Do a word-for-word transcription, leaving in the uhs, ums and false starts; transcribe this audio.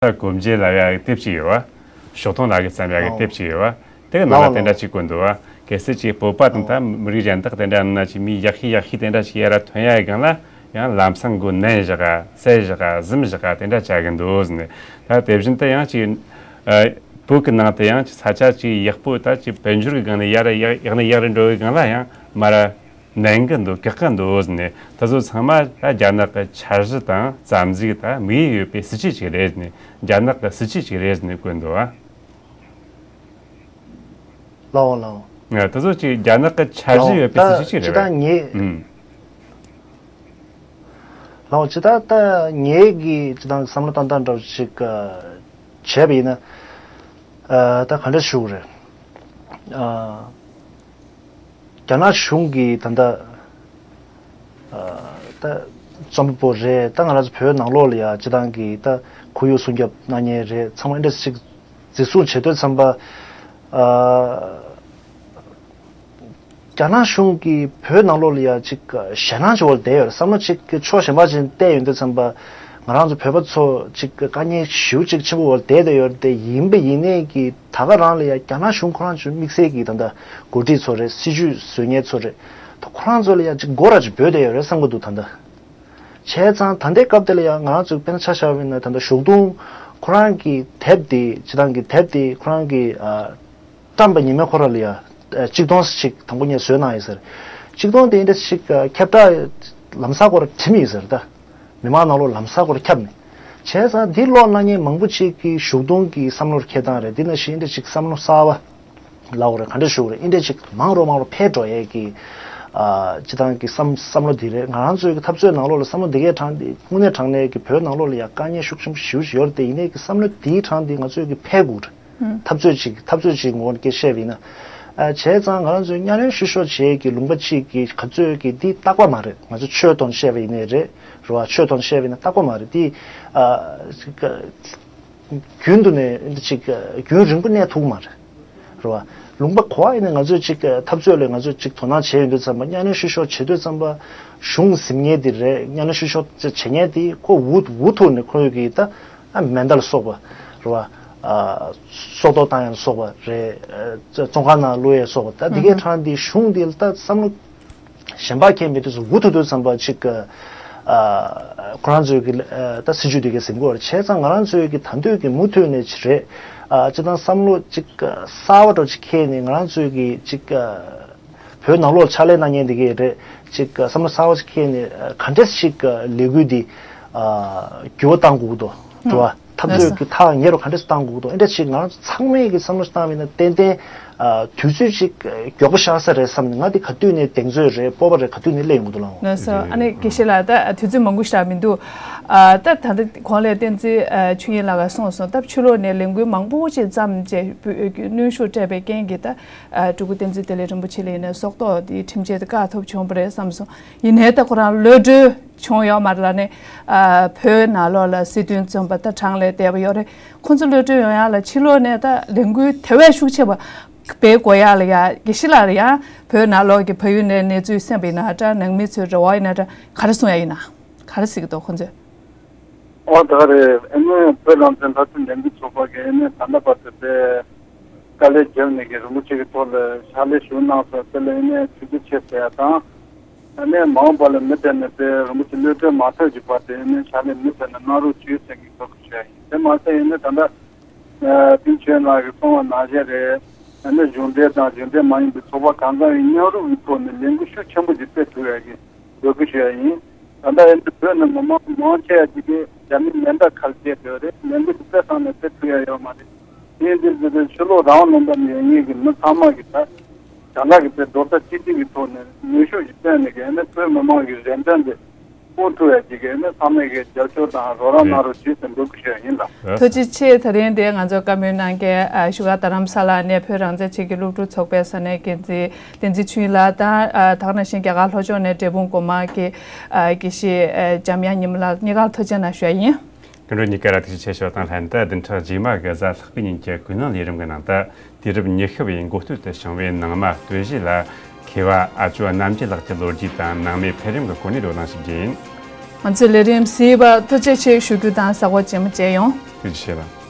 ད་གོམས་འདྲིས་ལབ་ཡག་གི་དེབ་ཅིག་ཡོད་བ། ཞོགས་དུང་ལགས་ཀྱིས་བརྩམས་ཡག་གི་དེབ་ཅིག་ཡོད་བ། དེ་གི་ནང་ལ་དེ་འདྲ་ཅིག་བཀོད་འདུག་བ། གལ་སྲིད་ཅིག་བོད་པ་དང་ད་མི་རིགས་གཞན་དག་དེ་འདྲ་ནང་ཅིག་མི་ཡག་ཤོས་ཡག་ཤོས་དེ་འདྲ་ཅིག་ཡར་ར་ཐོན་ཡག་གི་སྒང་ལ་ཡང་ལམ་སང་མགོ་མནན་བཞག་ག་བསད་བཞག་ག་གཟིམ་བཞག་ག་དེ་འདྲ་བྱ་གི་འདུག་ཟེར་ནས། ད་དེ་བཞིན་དུ་ཡང་ཅིག་བོད་ཀྱི་ནང་དུ་ཡང་ཅིག་ས་ཆ་ཅིག་ཡག་པོ་ད་ཅིག་དཔལ་འབྱོར་གྱི་སྒང་ནས་ཡར་ར་ཡག་ཡག་ནས་ཡག་རུ་འགྲོ་བའི་སྒང་ལ་ཡང་མར་ར་ནན་གི་འདུག་གག་གི་འདུག་ཟེར་ནས། ད་ཚོ་ཚང་མ་ད་རྒྱ་ནག་གི་འཆར་གཞི་དང་རྩ་འཛུགས་ད་དམིགས་ཡུལ་ཡོད་པའི་སྲིད་ཇུས་ཅིག་རེད་ཟེར་ནས། རྒྱ་ནག་གི་སྲིད་ཇུས་ཅིག་རེད་ཟེར་ནས་བཀོད་འདུག་ཨ། ལའོ་ལའོ། ང་ད་ཚོ་ཅིག་རྒྱ་ནག་གི་འཆར་གཞི་ལའོ། ཡོད་པའི་སྲིད་ཇུས་ད་ཅིག་ཅི་རེད་ད་པས། ངས། ཨུམ། ལའོ་ཅི་ད་ད་ངས་ཀྱི་ཅི་ད་བསམ་བློ་བཏང་སྟངས་འདྲ་བོ་ཅིག་བྱས་པ་ཡིན་ན། ཨ་ད་ག་འདྲ་ཞུ་དགོས་རེད། ཨ། རྒྱ་ནག་གཞུང་གིས་ད་ལྟ་ཨ་ད་རྩོམ་པ་པོ་རེད། ད་ང་རང་ཚོ་བོད་ནང་ལོགས་ལ་ཡ་སྤྱི་བཏང་གི་ད་ཁོར་ཡུག་སྲུང་སྐྱོབ་གནང་མཁན་རེད། ཚང་མ་འདྲ་ཞིག་འཛིན་བཟུང་བྱེད་དུས་ཙམ་པ། ཨ་རྒྱ་ནག་གཞུང་གིས་བོད་ནང་ལོགས་ལ་ཡ་ཅིག་ཞེད་སྣང་ཅིག་འོག་ལ་བསྡད་ཡོད་རེད། བསམ་བློ་ཅིག་ཕྱོགས་གཞན་པ་ཅིག་བལྟས་ཡོང་དུས་ཙམ་པ། ང་རང་ཚོ་བོད་པ་ཚོ་ཅིག་དཀའ་ངལ་ཞེ་པོ་ཅིག་ཆེན་པོ་འོག་ལ་བསྡད་བསྡད་ཡོད་རེད་དེ། ཡིན་པ་ཡིན་ནའི་གི་ད་ག་རང་ལ་ཡ་རྒྱ་ནག་གཞུང་ཁོ་རང་ཚོའི་དམིགས་བསལ་གྱི་ད་ལྟ་འགོ་ཁྲིད་ཚོ་རེད། སྲིད་ཇུས་བཟོ་མཁན་ཚོ་རེད། ད་ཁོ་རང་ཚོ་ལ་ཡ་ཅིག་མགོ་ར་ཅིག་སྦོས་བསྡད་ཡོད་རེད་བསམ་གྱི་འདུག་ད་ལྟ། བྱས་ཙང་ད་ལྟའི་སྐབས་དེ་ལ་ཡ་ང་རང་ཚོའི་དཔེར་ན་ཆ་བཞག་པ་ཡིན་ན་ད་ལྟ་ཞོགས་དུང་ཁོ་རང་གི་དེབ་དེ་སྤྱི་བཏང་གི་དེབ་དེ་ཁོ་རང་གི་ཨ་བཀྲམ་པ་ཉི་མ་ཁོ་ར་ལ་ཡ་ཨ་གཅིག་སྟོང་ཞིག་དང་པོ་ངས་བཟོས་གནང་ཡོད་ཟེར། གཅིག་སྟོང་དེ་འདྲ་ཞིག་ཨ་ཁྱབ་བསྒྲགས་ལམ་སང་ཁོ་ར་བྲིས་ཡོད་ཟེར་ད། མི་མང་ནང་ལོགས་ལམ་སང་ཁོ་ར་ཁྱབ་ནས། བྱས་ཙང་འདི་ཀློག་གནང་མཁན་མང་པོ་ཅིག་གི་ཞོགས་དུང་གི་བསམ་བློར་འཁྱེར་སྟངས་རེད། འདི་ནང་བཞིན་འདྲ་ཅིག་བསམ་བློ་གསར་པ་ལབ་དགོས་རེད། ག་འདྲ་ཞུ་དགོས་རེད། འདི་འདྲ་ཅིག་མང་རུ་མང་རུ་འཕེལ་འགྲོ་ཡས་ཀྱི་ཨ་སྤྱི་བཏང་གི་བསམ་བསམ་བློ་འདི་རེད། ང་རང་ཚོའི་གི་འཐབ་རྩོད་ནང་ལོགས་ལ་བསམ་བློ་འདི་གའི་དྲངས་ཏེ་དངོས་གནས་དྲང་གནས་ཀྱི་བོད་ནང་ལོགས་ལ་ཡ་དཀའ་ངལ་ཤུགས་ཆེན་པོ་ཞེ་པོ་ཅིག་ཡོད་རེད་དེ། ཡིན་ནའི་གི་བསམ་བློ་འདིའི་དྲངས་ཏེ་ང་ཚོའི་གི་འཕེལ་དགོས་རེད། འཐབ་རྩོད་ཅིག་འཐབ་རྩོད་ཅིག་ངོ་བོ་སྐད་བཤད་པ་ཡིན་ན། ཨ་བྱས་ཙང་ང་རང་ཚོའི་གཉའ་གནོན་བཤུ་གཞོག་བྱེད་ཀྱི་ལུང་པ་གཅིག་གི་ག་ཚོད་ཀྱི་འདི་རྟག་པ་མ་རེད། ང་ཚོ་ཆོས་ཐོག་ནས་བཤད་པ་ཡིན་ནའི་རེད། རེད་བ། ཆོས་ཐོག་ནས་བཤད་པ་ཡིན་ན་རྟག་པ་མ་རེད། འདི་ཨ་རྒྱུན་དུ་ནས་འདི་ཅིག་རྒྱུན་རིང་པོ་གནས་ཐུབ་ཀྱི་མ་རེད། རེད་བ། ལུང་པ་ག་པ་ཡིན་ནའི་ང་ཚོས་ཅིག་འཐབ་རྩོད་ལ་ང་ཚོས་ཅིག་དོ་སྣང་བྱས་ཡོང་དུས་ཙམ་པ། གཉའ་གནོན་བཤུ་གཞོག་བྱེད་དུས་ཙམ་པ་གཞུང་ཟིན་མཁན་འདི་རེད། གཉའ་གནོན་བཤུ་གཞོག་བྱེད་མཁན་འདི་ཁོ་འུ་འུ་ཐུག་ནས་ཁོའི་གི་ད། ཨ་མེ་མདའ་ལ་སོགས་པ་རེད་བ། ཨ་སྲོག་ཐོག་བཏང་ཡ་ལ་སོགས་པ་རེད། ཨ་བཙོན་ཁང་ནང་བླུག་ཡ་ལ་སོགས་པ། ད་འདི་གའི་ཨུ་ཧུ། དྲངས་ཏེ་གཞུང་འདི་ལ་ད་བསམ་བློ་གཞན་པ་འཁྱེར་མེད་དུས་སུ་འུ་ཐུག་དུས་ཙམ་པ་ཅིག་ཨ་ཁོ་རང་ཚོའི་གི་ཨ་ད་སྲིད་ཇུས་འདི་གའི་ཟིན་གོ་རེད། བྱས་ཙང་ང་རང་ཚོའི་གི་ད་འདོད་ཀྱི་མུ་མཐུད་ནས་ཅིག་རེད། ཨ་སྤྱི་བཏང་བསམ་བློ་ཅིག་གསར་བ་འདྲ་ཅིག་འཁྱེར་ནས་ང་རང་ཚོའི་གི་ཅིག་ཨ། བོད་ནང་ལོགས་ཕྱག་ལས་གནང་མཁན་འདི་གས་རེད། ཅིག་བསམ་བློ་གསར་བ་ཞིག་འཁྱེར་ནས་ག་འདྲས་ཤིག་ལས་འགུལ་འདི་འགྱུར་བ་གཏང་དགོས་འདུག་རེད་བ། འཐབ་རྩོད་ཀྱི་ཐག་ཉེ་རུ་ག་འདྲས་བཏང་དགོས་འདུག་ཨེ་འདྲས་ཤིག་ང་རང་ཚོ་ཚང་མས་ཀྱི་བསམ་བློ་ཞིག་བཏང་བ་ཡིན་ན་ཏན་ཏན་དུས་ཚོད་ཅིག་མགྱོགས་པོ་ཤར་ས་རེད་བསམ་ནས། ང་འདི་ག་དུས་ནས་གདེང་ཚོད་རེད། སྤོབས་པ་རེད། ག་དུས་ནས་སླེབས་ཡོང་གི་འདུག་ལགས། ལགས་སོ། ཨ་ནི་དགེ་བཤེས་ལགས། ད་དུས་ཚོད་མང་པོ་ཞིག་མི་འདུག་ཨ་ད་ད་ལྟ་གོང་ལ་བསྟན་འཛིན་ཨ་ཆོས་དབྱིངས་ལགས་ཀྱིས་གསུངས་སོང་། ད་ཕྱི་ལོགས་ནས་ལས་འགུལ་མང་པོ་ཅིག་བརྩམས་བྱས་གནོན་ཤུགས་སྤྲད་པའི་རྐྱེན་གྱིས་ད། ཨ་སྤྲུལ་སྐུ་བསྟན་འཛིན་བདེ་ལེགས་རིན་པོ་ཆེ་ལ་ཡིན་ནའི་སྲོག་ཐོག་དེའི་ཁྲིམས་ཆད་དེ་བཀག་ཐུབ་བྱུང་བ་རེད་བསམ་སོང་། ཡིན་ནའི་ད་ཁོ་རང་གློད་གྲོལ་བྱུང་ཡོད་མ་རེད་ལ། ནི་ཨ་བོད་ནང་ལོགས་ལ་སྲིད་དོན་བཙོན་པ་ད་གྲངས་ལས་འདས་པ་ཡོད་རེད། ཁོང་ཚོ་གློད་གྲོལ་ཡོང་ཡག་ལ་ཕྱི་ལོགས་ནས་ད་ལས་འགུལ་དེ་བས་ཤུགས་ཆེ་བ་སྤེལ་དགོས་ཡག་ལ་ཡ། དགེ་བཤེས་ལགས་ལ་ཡ་བོད་ནང་ལོགས་ཀྱི་བལ་ཡུལ་ནས་གནས་ཚུལ་གསན་པ་ཡིན་ན་འདྲ། ནང་མི་ཚོའི་རེ་བ་ཡིན་ན་འདྲ། ག་རེ་གསུང་ཡག་ཡིན་ན། ག་རེ་ཟེར་གྱི་འདུག་ཁོང་ཚོས། ཨོ་ད་རེད། ཨ་ནི་བོད་རང་བཙན་འཐབ་རྩོད་ལས་འགུལ་ཚོགས་པ་གིས་ཨ་ནི་ད་ལྟ་བར་དུ་དེ་དཀའ་ལས་བརྒྱབ་ནས་གི་རིན་པོ་ཆེ་གི་ཐོག་ལ་ཕྱག་ལས་ཞུ་གནང་སོང་། དེ་ལ་ཨ་ནི་ཐུགས་རྗེ་ཆེ་ཟེར་ཡ་དང་། ཨ་ནི་མ་འོངས་པ་ལ་མུ་མཐུད་ནས་དེ་རིན་པོ་ཆེ་གློད་གྲོལ་མ་ཐུབ་ཀྱི་བར་དུ་ཨ་ནི་ཕྱག་ལས་མུ་མཐུད་ནས་གནང་རོགས་བྱོས་ཟེར་གི་འབོད་སྐུལ་ཞུ་ཡ་ཡིན། དེ་མ་ཟད་ཨ་ནི་ད་ལྟ་ཨ་པིན་ཆོན་ལགས་ཀྱིས་གསུངས་པ་ནང་བཞིན་རེད། ཨ་ནི་གཞུང་འབྲེལ་དང་གཞུང་འབྲེལ་མ་ཡིན་པའི་ཚོགས་པ་གང་ཟག་ཡིན་མཉམ་རུབ་ཀྱི་ཐོག་ནས་ལས་འགུལ་ཤུགས་ཆེན་པོ་ཞིག་སྤེལ་ཐུབ་ཡ་གི་འབོད་སྐུལ་ཞུ་ཡ་ཡིན། ད་ལྟ་ཡིན་དུས་བོད་ནང་མི་མང་མང་ཆེ་བ་ཅིག་གིས་རྒྱ་མིའི་མེ་མདའ་ཁ་ལ་བརྒྱབ་ཡོད་རེད། ལས་འགུལ་འདི་དཔེ་བཟང་ནས་སྤེལ་ཐུབ་ཡ་ཡོད་མ་རེད། ཡིན་དུས་འདི་ཚོ་ཕྱི་ལོགས་རང་དབང་ལུང་པ་ནས་ཡོད་མཁན་གྱི་མི་ཚང་མ་གིས་ད་གང་ག་གི་དེ་རྡོག་རྩ་གཅིག་སྒྲིལ་གྱི་ཐོག་ནས་ནུས་ཤུགས་ཤིག་བཏོན་ནས་གི་ཨ་ནི་བོད་མི་མང་གི་རེ་འདུན་འདི་སྐོང་ཐུབ་ཡ་ཅིག་གི་ཨ་ནི་ཚང་མས་གི་རྒྱབ་སྐྱོར་དང་རོགས་རམ་གནང་རོགས་བྱོས་ཟེར་འབོད་སྐུལ་ཞུ་ཡ་ཡིན་ལགས། ཐུགས་རྗེ་ཆེ། ད་རིང་འདིར་ང་ཚོ་བཀའ་མོལ་གནང་མཁན་ཨ་བཞུགས་སྒར་རྡ་རམ་ས་ལ་ནས་བོད་རང་བཙན་ཆེད་ཀྱི་སློབ་ཕྲུག་ཚོགས་པའི་ས་གནས་འགན་འཛིན་བསྟན་འཛིན་ཆོས་དབྱིངས་ལགས་དང་། ཨ་ད་ག་ནང་བཞིན་རྒྱ་གར་ལྷོ་ཕྱོགས་ནས་འབྲས་སྤུངས་སྒོ་མང་གི་ཨ་དགེ་བཤེས་ཨ་འཇམ་དབྱངས་ཉི་མ་ལགས་གཉིས་ཀར་ཐུགས་རྗེ་གནང་ཞུ་ཡ་ཡིན། སྐུ་མགྲོན་གཉིས་ཀ་ལ་ཐུགས་རྗེ་ཆེ་ཞུ་དང་ལྷན་དུ་བདུན་ཕྲག་རྗེས་མ་གི་གཟའ་ལྷག་པའི་ཉིན་གྱི་ཀུན་གླེང་ལས་རིམ་གྱི་ནང་དུ་དུས་རབས་ཉི་ཤུ་པའི་འགོ་སྟོད་དུ་བྱུང་བའི་ནང་མ་སྟོད་གཞས་ལ་མཁས་པ་ཨ་ཅོ་རྣམ་རྒྱལ་ལགས་ཀྱི་ལོ་རྒྱུས་དང་ནང་མའི་འཕེལ་རིམ་གྱི་སྐོར་ནས་བགྲོ་གླེང་ཞིག་བྱས་ཡིན། ང་ཚོའི་ལས་རིམ་གཟིགས་པར་ཐུགས་རྗེ་ཆེ་ཞུ་རྒྱུ་དང་གཟའ་འཁོར་རྗེས་མ་མཇལ་ཡོང་། ཐུགས་རྗེ་ཆེ་ལགས།